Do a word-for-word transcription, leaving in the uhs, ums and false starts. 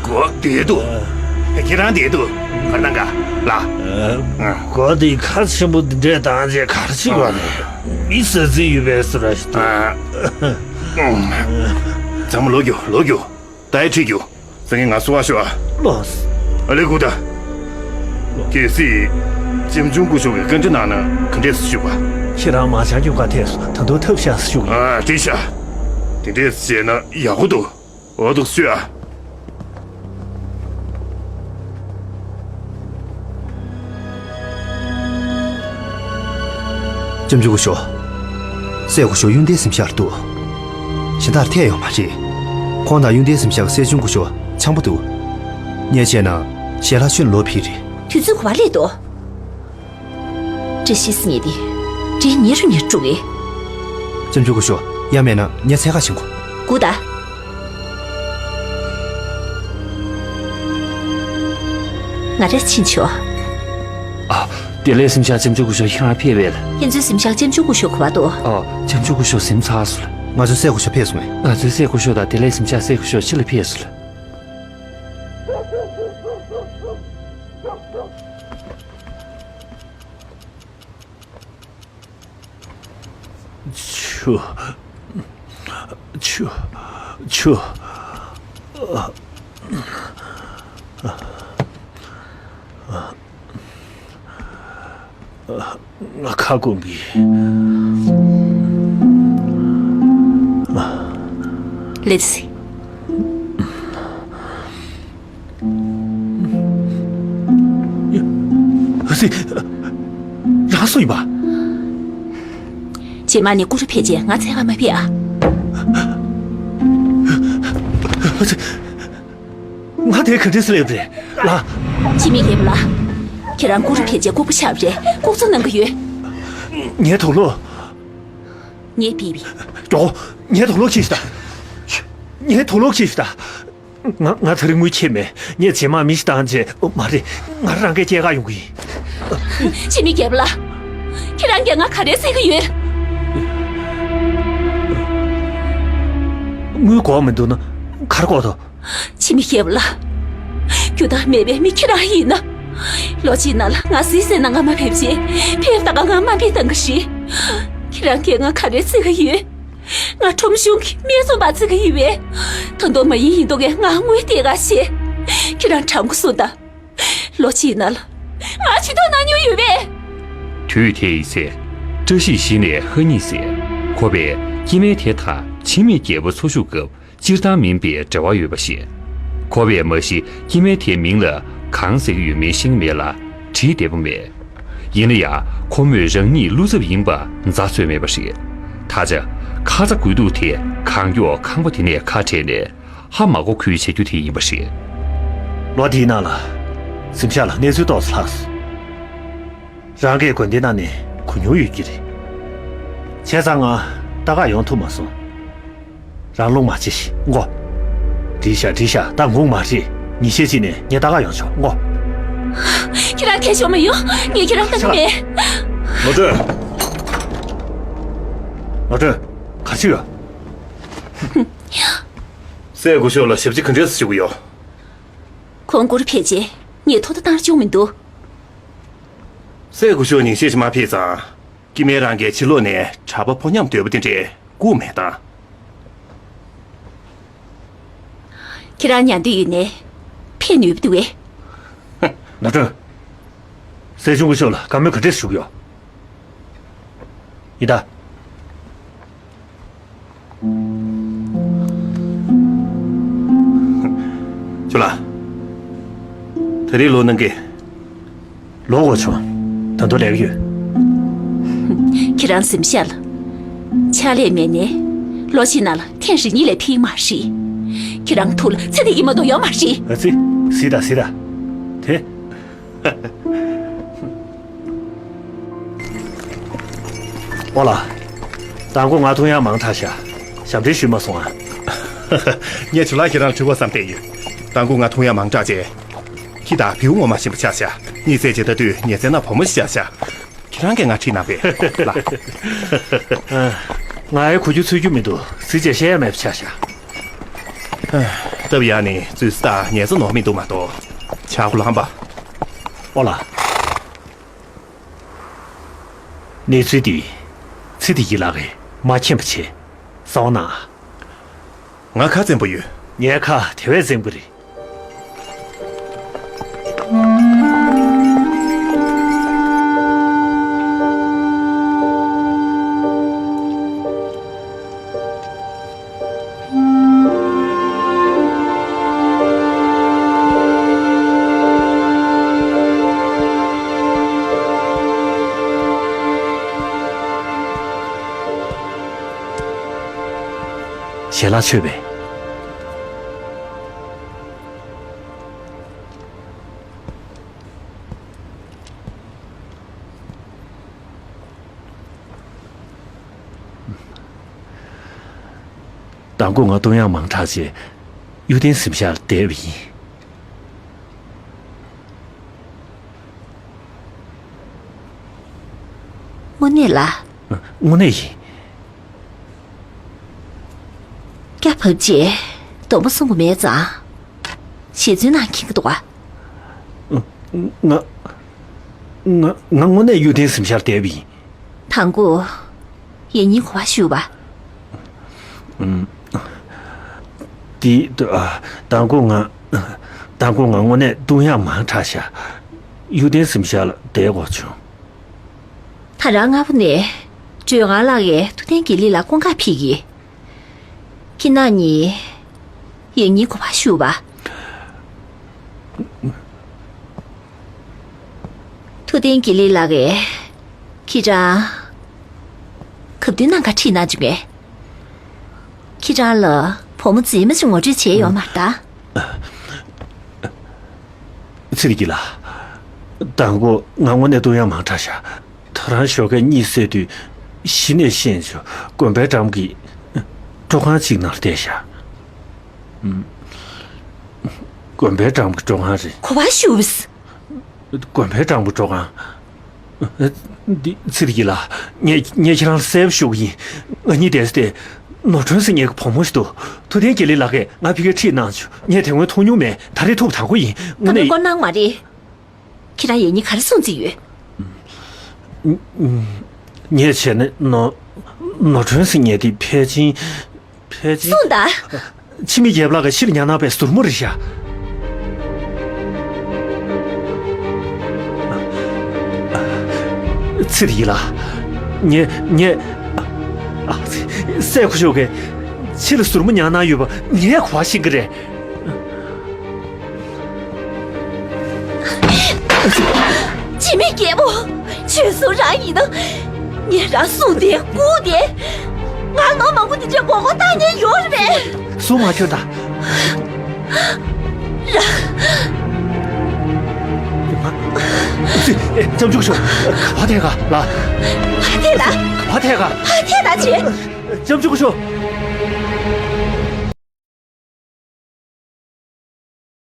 གོ་བདེ་འདུག་ཁྱེད་རང་བདེ་འདུག་ག་རེ་གནང་ག་ལ། གོ་བདེ་ཁ་ཆེན་པོ་འདི་འདྲས་བཏང་རྗེས་ག་རེ་བྱེད་དགོས་རེད། མི་ཟ་རྩིས་ཡོད་པའི་བཟོ་འདྲ་ཞིག་འདུག་ཚང་མ་ལོག་རྒྱུགས་ལོག་རྒྱུགས། ད་ཡི་ཁྲིད་རྒྱུགས། ཟ་མཁན་ང་གསོ་བ་ཤོག་ཨ། ལོས། ཨ་ལེ་སྐུ་ད། གལ་སྲིད་ལྕམ་ཆུང་སྐུ་ཞབས་ཀྱིས་བཀའ་འདྲི་གནང་ན་ག་འདྲས་སེ་ཞུ་བ། ཁྱེད་རང་མ་བྱང་རྒྱུ་ག་ཐད་སོང་། ད་དུང་ཐབས་ཤ་སེ་ཞུ་གི། ཨ་འགྲིག་ཤག་དེ་འདྲས་བྱས་ན་ཡག་པོ་འདུག་འོ་འདུག་སེ་ཞུ་ཨ། ལྕམ་ཆུང་སྐུ་ཞབས། སྲས་སྐུ་ཞབས་གཡུལ་ལྡན་གཟིམ་ཤག་ལ་འདུག་གཞན་དག་ཐད་ཡོད་མ་རེད། ཁོང་དང་གཡུལ་ལྡན་གཟིམ་ཤག་གི་སྲས་ཆུང་སྐུ་ཞབས་འཆམ་པོ་འདུག་ངས་བྱས་ན་ཞལ་ལག་མཆོད་ལོག་ཕེབས་རེད། དུས་ཚོད་ག་པར་སླེབས་འདུག་བཀྲ་ཤིས་ཉེ་དེ། བཀྲ་ཉེ་རུ་ཉེ་འགྲོ་གི། ལྕམ་ཆུང་སྐུ་ཞབས། ཡ་མེད་ན་ངས་འཚོལ་ག་ཕྱིན་གོ། སྒུག་ད། ང་རང་ཕྱིན་ཆོག་ཨ། བདེ་ལེགས་གཟིམ་ཤག་ལྕམ་ཆུང་སྐུ་ཞབས་ཁྱེད་རང་ཕེབས་པས་ལ། ཁྱེད་ཚོའི་གཟིམ་ཤག་ལྕམ་ཆུང་སྐུ་ཞབས་ག་པར་འདུག་ཨ། ལྕམ་ཆུང་སྐུ་ཞབས་གཟིམ་ཚར་སོང་ལ། ང་ཚོའི་སྲས་སྐུ་ཞབས་ཕེབས་སོང་ངས། ང་ཚོའི་སྲས་སྐུ་ཞབས་དང་བདེ་ལེགས་གཟིམ་ཤག་སྲས་སྐུ་ཞབས་ཕྱི་ལ་ཕེབས་སོང་ལ། ཆུ། ཆུ། ཆུ། ང་ཁ་སྐོམ་གི། ལེ་ཙི། ཨ་ཙི། རང་སུ་ཡིན་པ། རྗེས་མ་ནི་ཀུ་རུ་ཕེབས་རྗེས་ང་འཚོལ་ག་མ་ཕེབས་ཨ། ཨ་ཙི། ང་དེ་ག་འདྲས་སེ་སླེབས་རེད་ལ། འཆི་མེད་རྒྱལ་པོ་ལགས། ཁྱེད་རང་ཀུ་རུ་ཕེབས་རྗེས་ལྐུགས་པ་ཆགས་པ་རེད། ལྐུགས་རྫུན་གནང་གི་ཡོད། ངའི་དུག་ལོག་ངས་ཕུད་པའི། མགྱོགས། ངའི་དུག་ལོག་ཁྱེར་ཤོག་དང་། ངའི་དུག་ལོག་ཁྱེར་ཤོག་དང་། ང་ང་དེ་རིང་དངུལ་ཁྱེར་མེད། ངས་རྗེས་མ་མི་ཞིག་བཏང་རྗེས། མ་རེད། ང་རང་གིས་སྐྱེལ་ག་ཡོང་གི་ཡིན། འཆི་མེད་རྒྱལ་པོ་ལགས། ཁྱེད་རང་གིས་ང་ག་རེ་བྱེད་ཀྱི་ཡོད། དངུལ་དགོས་མི་འདུག་ན་ག་རེ་དགོས་དོ། འཆི་མེད་རྒྱལ་པོ་ལགས། རྒྱུ་དག་མེད་པའི་མི་ཁྱེད་རང་ཡིན་ན། ལོ་གཅིག་ནང་ལ་ང་སུའི་སེམས་ནང་ང་མ་ཕེབས་རྗེས་ཕེབས་ད་ག་ང་དམའ་འབེབས་བཏང་གི་རེད། ཁྱེད་རང་གིས་ང་ག་རེ་བྱེད་ཀྱི་ཡོད། ང་ཁྲོམ་གཞུང་གི་སྨད་འཚོང་པ་བྱེད་ཀྱི་ཡོད་པས། ད་དུང་མ་ཡིན་ཡིན་མདོག་གིས་ང་དངུལ་སྟེར་ག་བྱེད། ཁྱེད་རང་དྲང་པོ་གསུངས་དང་། ལོ་གཅིག་ནང་ལ་ང་ཇུས་གཏོགས་གནང་མྱོང་ཡོད་པས། དུས་དེ་ཡི་ཚེ། བཀྲ་ཤིས་གཞི་ནས་ཧ་ཉིས་ཟེར། ཁོ་པས་སྐྱེ་དམན་དེ་དང་འཆི་མེད་རྒྱལ་པོ་འཚོ་བཞུགས་སྐབས་སྤྱིར་བཏང་མིན་པའི་འབྲེལ་བ་ཡོད་པ་ཤེས། ཁོ་པས་མ་གཞི་སྐྱེ་དམན་དེའི་མིང་ལ་གང་ཟེར་གྱི་ཡོད་མེད་ཤེས་ཀྱི་མེད་ལ་དྲིས་བདེ་པོ་མེད། ཡིན་ན་ཡང་ཁོ་མོས་རང་ཉིད་བློ་འཚབ་ཡིན་པ་མཛའ་བཟོས་མེད་པ་རེད། ད་ཆ་ཁ་ཚ་དགོས་གཏུགས་དེ་གང་མགྱོགས་ཁང་པ་དེ་ནས་ཁ་བྲལ་ནས་ཧ་མ་གོ་ཁུལ་བྱ་རྒྱུ་དེ་ཡིན་པ་རེད། ལོ་དེའི་ནང་ལ་གཟིམ་ཤག་ལ་གནས་ཚུལ་ཏོག་ཙམ་ལྷག་སོང་། རང་གིས་དགོན་སྡེ་ནང་ནས་གོ་མྱོང་ཡོད་ཀྱི་རེད། བྱས་ཙང་ང་ལྟ་ག་ཡོང་ཐུབ་མ་སོང་། རང་རླུང་མ་བྱེད་ཤིག་མགོ། འགྲིག་ཤག་འགྲིག་ཤག་ད་ངུག་མ་རེད། ཉིན་ཤས་ཤིག་ནས་ངས་ལྟ་ག་ཡོང་ཆོག་མགོ། ཁྱེད་རང་ཐད་ཤོར་མ་ཡོང་། ངས་ཁྱེད་རང་ལྟ་གི་མེད། ངོ་སྤྲོད། ངོ་སྤྲོད། ག་ཅི་ཡོད། སྲས་སྐུ་ཞབས་ལ་ཞབས་ཕྱི་ག་འདྲས་སེ་ཞུ་གི་ཡོད། ཁོང་གུ་རུ་ཕེབས་རྗེས་ངས་ཐོག་མཐའ་བཏང་རྒྱུ་བྱུང་མི་འདུག་སྲས་སྐུ་ཞབས་ཉིན་ཤས་ཤིག་མ་ཕེབས་ཙང་། སྐྱེ་དམན་རང་གིས་ཕྱི་ལོགས་ནས་གྲྭ་པ་ཕོ་ཉམས་དོད་པོ་དེ་འདྲས་བཀུག་མེད་དམ། ཁྱེད་རང་ཉལ་འདོད་ཡོད་ནའི་ཕེབས་ནུས་པ་འདུག་གས། ནོར་སྒྲོན། སྲས་ཆུང་སྐུ་ཞབས་ལ་བཀའ་མོལ་ག་འདྲས་ཞུ་གི་ཡོད། ཡིན་ད། ཇོ་ལགས། ད་རེས་ལོག་གནང་གི། ལོག་དགོས་བྱུང་། ད་དུང་ལས་ཀ་ཡོད། ཁྱེད་རང་གཟིམ་ཤག་ལ་ཕྱག་ལས་མེད་ནའི་ལོ་གཅིག་ནང་ལ་ཐེངས་རེ་གཉིས་ལས་ཕེབས་མ་རེད། ཁྱེད་རང་ཐུགས་ལ་ཚ་གི་ཡིན་མ་གཏོགས་ཡོད་མ་རེད། ཨ་ཙི། གཟིགས་དང་གཟིགས་དང་། དེ། ཨོ་ལགས། མདང་དགོང་ང་འཐུང་ཡག་མང་དྲགས་ཤག་ཞབས་འདྲེན་ཞུས་མ་སོང་ཨ། ངས་ཇོ་ལགས་ཁྱེད་རང་ཁྲིད་དགོས་བསམ་བསྡད་ཡོད། མདང་དགོང་ང་འཐུང་ཡག་མང་དྲགས་རྗེས། ཁྱི་དང་བེའུ་ངོ་མ་ཞིམ་པོ་ཆགས་ཤག་གཉིད་སད་རྗེས་ལྟ་དུས་ཉལ་སའི་ནང་བུ་མོ་ཞིག་ཆགས་ཤག་ཁྱེད་རང་གིས་ང་ཁྲིད་གནང་པས་ལགས། ང་ཡི་གོ་རྒྱུ་ཚོད་རྒྱུ་མི་འདུག་གཟི་བརྗིད་བཤད་ཡ་མེད་པ་ཆགས་ཤག་སྟབས་ཡག་ནི་ཙུའུ་སི་ཏཱ་ཉལ་ས་ནོར་མི་འདུག་མ་གཏོགས། ཆག་སྒོ་ལངས་པ། ཨོ་ལ། གནས་ཚུལ་འདི་ཚེ་བདེ་སྐྱིད་ལགས་ཀྱིས་མ་མཁྱེན་པ་བྱས། གསང་བ་གནང་ཨ། ང་ཁ་བཙན་པོ་ཡོད། ངའི་ཁ་དེ་བས་བཙན་པོ་རེད། ཞལ་ལག་མཆོད་པས། མདང་དགོང་ང་བཏུང་ཡག་མང་དྲགས་བྱས། གཡུ་སྟན་གཟིམ་ཤག་ལ་བསྡད་པ་ཡིན། དངོས་གནས་ལ། དངོས་གནས་ཡིན། སྐྱ་བབས་རྗེས་སྡོམ་པ་སྲུང་གི་མེད་ཙང་། ཞེ་བཙུན་ནང་འཁྱེར་གི་འདུག་ག་ང་། ང་། ང་དངོས་གནས་གཡུ་སྟན་གཟིམ་ཤག་ལ་བསྡད་པ་ཡིན། དང་པོ། ཡིན་གཉིས་གོ་བ་ཞུ་བ། ཨུམ། དེ། ཨ། དང་པོ་ང་། དང་པོ་ང་དངོས་གནས་བཏུང་ཡག་མང་དྲགས་ཤག་གཡུ་སྟན་གཟིམ་ཤག་ལ་བསྡད་དགོས་བྱུང་། ད་རང་སྔ་པོ་ནས་སྒྲོལ་དཀར་ལགས་ཀྱིས་ཐུབ་བསྟན་དགེ་ལེགས་ལ་བཀོད་ཁ་ཕེབས་ཀྱིས། ཁྱེད་རྣམ་གཉིས་ཡིན་གཉིས་གོ་བ་ཞུ་བ། ཐུབ་བསྟན་དགེ་ལེགས་ལགས་ཀྱིས་ཁྱེད་རང་གབ་མཐུན་གནང་ག་ཁྲིད་གནང་བྱུང་ངས། ཁྱེད་རང་ལ་བུ་མོ་མཛེས་མ་ཅིག་ངོ་སྤྲོད་བྱས་ཡོད་མ་རེད་ད། ཚེ་རིང་སྐྱིད་ལགས། དང་པོ་ང་དངོས་གནས་བཏུང་ཡག་མང་དྲགས་ཤག་ད་རང་ཞོགས་ཀས་གཉིད་སད་དུས་གཞི་ནས་ཤེས་བྱུང་། དགོན་པའི་འགྲམ་གྱི་སྤྲོ་ཁང་གཅིག་ནང་བསྡད་ཤག་ཨུམ། དགོན་པའི་འགྲམ་གྱི་སྤྲོ་ཁང་རེད། གོ་བ་ཞུ། དགོན་པའི་འགྲམ་གྱི་སྤྲོ་ཁང་། འདི་ཚེ་རིང་སྐྱིད་ལགས། ངས་ངས་ཁྱེད་རང་ལ་གསལ་པོ་ཞུ་གི་ཡིན། ང་གཉིས་བསྡད་ས་དེ། ནོར་སྒྲོན་ཟེར་མཁན་གྱི་བུ་མོ་ཞིག་འདུག་ཐུབ་བསྟན་དགེ་ལེགས་ལགས་ཀྱིས་ང་ཕ་གིར་ཁྲིད་གནང་བྱུང་། ངས་དེ་སྔོན་མཐོང་མྱོང་མེད། ད་རེས་ཐུག་པ་དང་པོ་ཡིན། དངོས་གནས། ད་ནི་མགོ་གནག་མ་རེད། ཁྱེད་རང་ཡིན་གཉིས་ག་རེ་གསུང་རྩིས་ཡོད། ངས་བྱས་ན་ནོར་ནོར་སྒྲོན་ཟེར་མཁན་དེ་ཕལ་ཆེར། ཕལ་ཆེར། གསུངས་དང་། འཆི་མེད་རྒྱལ་པོ་ལགས་ཀྱིས་ཕྱིར་ཉར་གནང་བའི་ཟུར་མོ་རེད་ཤག་ཚེ་རིང་སྐྱིད་ལགས། ངས་ངས། ཨ། སྲས་སྐུ་ཞབས་ཀྱིས་ཕྱིར་ཟུར་མོ་ཉར་གནང་ཡོད་པ་ངས་གོ་བ་ཤེས་ཀྱི་རེད། འཆི་མེད་རྒྱལ་པོ། བྱོལ་སོང་། རང་ཡིན་ན། ངས་རང་སྲུང་སྟེ་སྐུར་ཏེ། ང་ནོར་མང་པོ་འདི་འདྲའི་མགོ་སྐོར་བཏང་མཁན་ཡོད་རེད་པས། སུ་མ་ཁྱོད་ད། རང་། ཨེ། ལྕམ་ཆུང་ཤོ། ག་པར་ཐད་ག་ལ། ཕར་ཐད་ད། ག་པར་ཐད་ག་ཕར་ཐད་ད་ཅེས། ལྕམ་ཆུང་ཤོ།